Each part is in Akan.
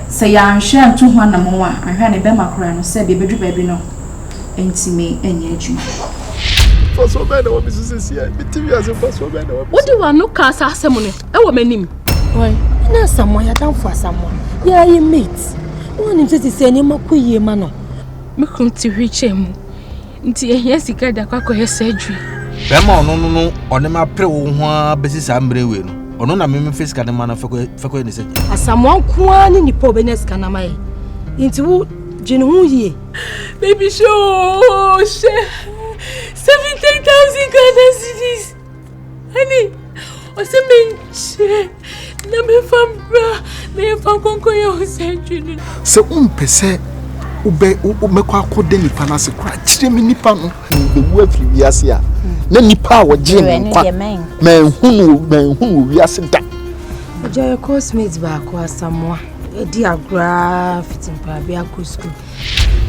Sɛ yɛanhwɛ antu ho anammɔn a, anhwɛ a ne bɛma koraa no sɛ deɛ ɛbɛduru baabi no ntumi nyɛ adwuma. Mfasoɔ bɛn na wɔ me so seesei a mete wiase mfasoɔ bɛn na wɔ me so. Wode w'ano kaa saa asɛm no wɔ m'anim. Ɔy, ɛne Asamoah, yɛadamfo Asamoah, yɛa yɛ mate. Wonim sɛ seesei nneɛma kɔ yie ma no. Me kunu te wheelchair mu nti yɛhia sika de akɔ akɔyɛ surgery. Bɛrima a ɔno no no ɔne me apere wo ho ara bɛsi saa mmerɛ wei no, ɔno na me mefa sika no ma no fɛ kɔyɛ ne surgery. Asamoah nko ara ne nipa a ɔbɛnya sika no ama yɛn. Nti wo dwene ho yie. Baby hwɛ oo hwɛ 70,000 Ghana cedis. Honey, ɔsɛ menkyerɛ na memfa mbra na yɛmfa nkɔnkɔ yɛ wo surgery no. Sɛ wompɛ sɛ wobɛ wobɛkɔ akɔda nipa no ase koraa kyerɛ me nipa no. Mebewu afiri wiase a na nipa a wɔgyee me nkwa manhu no manhu no wɔ wiase da. Agya yɛ course mate baako Asamoah yɛdi agorɔ ara fiti mpaabea kɔ sukuu.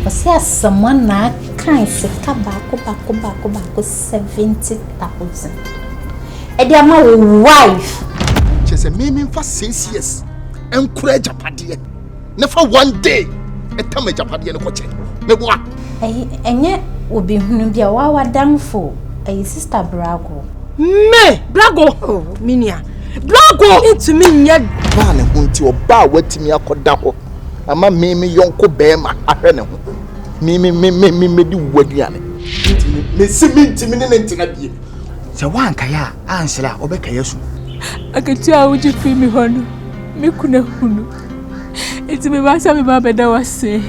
Ɔse Asamoah na akan sika baako baako baako baako 70,000 ɛde ama wo wife. Kyerɛ sɛ me memfa 6 years nkora agyapadeɛ na fa one day ɛtam agyapadeɛ no kɔkyɛ meboa. Ɛyi ɛnyɛ obi hunu bi a wa w'adamfo ɛyi sister Brago. Me Brago oh me nua Brago ntumi nyɛ. Baa ne ho nti ɔbaa a watumi akɔda hɔ ama me me yɔnko bɛrima ahwɛ ne ho me me me me me medi wo aduane. Ntumi mesi me ntumi ne ne ntena bie. Sɛ woankae a ansrɛ a wobɛkae asu. Akatua a wogye firi me hɔ no, me kunu ahunu. Nti meba sɛ meba abɛda wo ase.